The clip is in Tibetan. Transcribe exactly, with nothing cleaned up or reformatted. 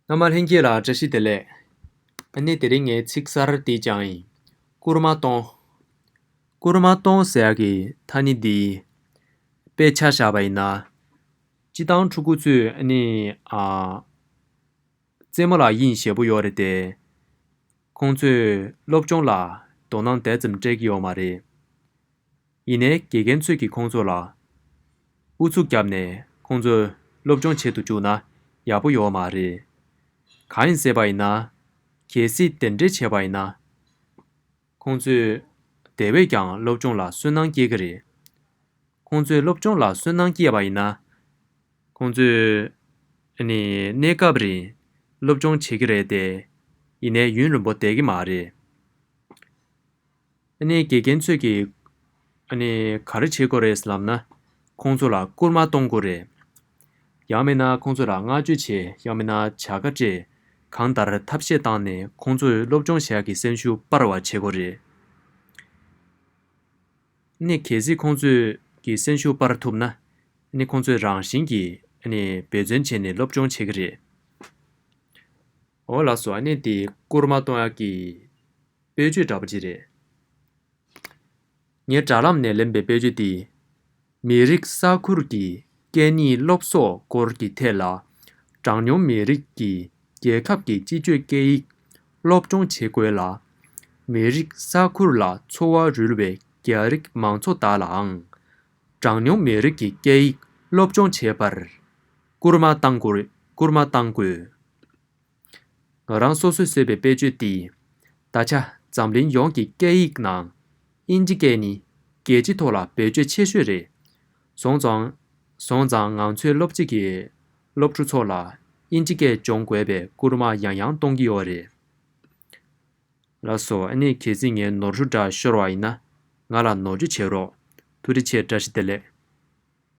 རྣམ་པ་ལྷན་རྒྱས་ལ་བཀྲ་ཤིས་བདེ་ལེགས། ཨ་ནི་དེ་རིང་ངའི་ཚིག་གསར་འདི་ཀྱང་ཡིན། སྐུར་མ་གཏོང་། སྐུར་མ་གཏོང་ཟེར་ཡག་གི་ཐ་སྙད་འདི་དཔེ་ཆ་བཞག་པ་ཡིན་ན། སྤྱིར་བཏང་ཕྲུ་གུ་ཚོས་ཨ་ནི་ཨ། རྩེད་མོ་ལ་དབྱིངས་ཞེ་པོ་ཡོད་རེད་དེ། ཁོང་ཚོས་སློབ་སྦྱོང་ལ་དོ་སྣང་དེ་ཙམ་སྤྲད་ཀྱི་ཡོད་མ་རེད། ཡིན་ནའི་དགེ་རྒན་ཚོས་ཀྱིས་ཁོང་ཚོ་ལ་ཨུ་ཚུགས་བརྒྱབ་ནས་ཁོང་ཚོ་སློབ་སྦྱོང་བྱེད་དུ་བཅུག་ན་ཡག་པོ་ཡོད་མ་རེད། གང་ཡིན་ཟེར་བ་ཡིན་ན། གལ་སྲིད་དེ་འདྲས་བྱས་པ་ཡིན་ན། ཁོང་ཚོས་དེ་བས་ཀྱང་སློབ་སྦྱོང་ལ་སུན་སྣང་སྐྱེ་གི་རེད། ཁོང་ཚོས་སློབ་སྦྱོང་ལ་སུན་སྣང་སྐྱེས་པ་ཡིན་ན། ཁོང་ཚོས་ཨ་ནི་གནས་སྐབས་རིང་སློབ་སྦྱོང་བྱེད་ཀྱི་རེད་དེ། ཡིན་ནའི་ཡུན་རིང་པོ་བསྡད་ཀྱི་མ་རེད། ཨ་ནི་དགེ་རྒན་ཚོས་ཀྱིས་ཨ་ནི་ག་རེ་བྱེད་དགོས་རེད་ལབ་ན། ཁོང་ཚོ་ལ་སྐུལ་མ་གཏོང་དགོས་རེད། ཡང་མིན་ན་ཁོང་ཚོ་ལ་བསྔགས་བརྗོད་བྱེད། ཡང་མིན་ན་བྱ་དགའ་སྤྲད། གང་ལྟར་ཐབས་ཤེས་བཏང་ནས་ཁོང་ཚོའི་སློབ་སྦྱོང་བྱེད་ཡག་གི་སེམས་ཤུགས་སྤར་བ་བྱེད་དགོས་རེད། ཨ་ནི་གལ་སྲིད་ཁོང་ཚོས་ཀྱི་སེམས་ཤུགས་སྤར་ཐུབ་ན། ཨ་ནི་ཁོང་ཚོས་རང་བཞིན་གྱིས་ཨ་ནི་འབད་བརྩོན་བྱས་ནས་སློབ་སྦྱོང་བྱེད་ཀྱི་རེད། འོ་ལགས་སོ། ཨ་ནི་དེ་སྐུལ་མ་གཏོང་ཡག་གི་དཔེ་བརྗོད་འདྲ་པོ་ཅིག་རེད། ངས་དྲ་ལམ་ནས་ལེན་པའི་དཔེ་བརྗོད་འདི། མི་རིགས་ས་ཁུལ་གྱི་སྐད་གཉིས་སློབ་གསོ་སྐོར་གྱི་ཐད་ལ། གྲངས་ཉུང་མི་རིགས་ཀྱི་རྒྱལ་ཁབ་ཀྱི་སྤྱི་སྤྱོད་སྐད་ཡིག་སློབ་སྦྱོང་བྱེད་དགོས་ལ། མི་རིགས་ས་ཁུལ་ལ་འཚོ་བ་རོལ་བའི་རྒྱ་རིགས་མང་ཚོགས་དག་ལའང་། གྲངས་ཉུང་མི་རིགས་ཀྱི་སྐད་ཡིག་སློབ་སྦྱོང་བྱེད་པར་སྐུལ་མ་གཏང་དགོས། སྐུལ་མ་གཏང་དགོས། ང་རང་སོ་སོས་བཟོས་པའི་དཔེ་བརྗོད་འདི། ད་ཆ་འཛམ་གླིང་ཡོངས་ཀྱི་སྐད་ཡིག་ནང་། དབྱིན་ཇི་སྐད་ནི་རྒྱལ་སྤྱི་ཐོག་ལ་བེད་སྤྱོད་ཆེ་ཤོས་རེད། སོང་ཙང་། སོང་ཙང་ང་ཚོའི་སློབ་སྤྱི་གི་སློབ་ཕྲུག་ཚོ་ལ་དབྱིན་ཇི་སྐད་སྦྱོང་དགོས་པའི་སྐུལ་མ་ཡང་ཡང་གཏོང་གི་ཡོད་རེད། ལགས་སོ། ཨ་ནི་གལ་སྲིད་ངའི་ནོར་འཁྲུལ་འདྲ་ཤོར་བ་ཡིན་ན། ང་ལ་ནོར་བཅོས་བྱེད་རོགས། ཐུགས་རྗེ་ཆེ། བཀྲ་ཤིས་བདེ་ལེགས།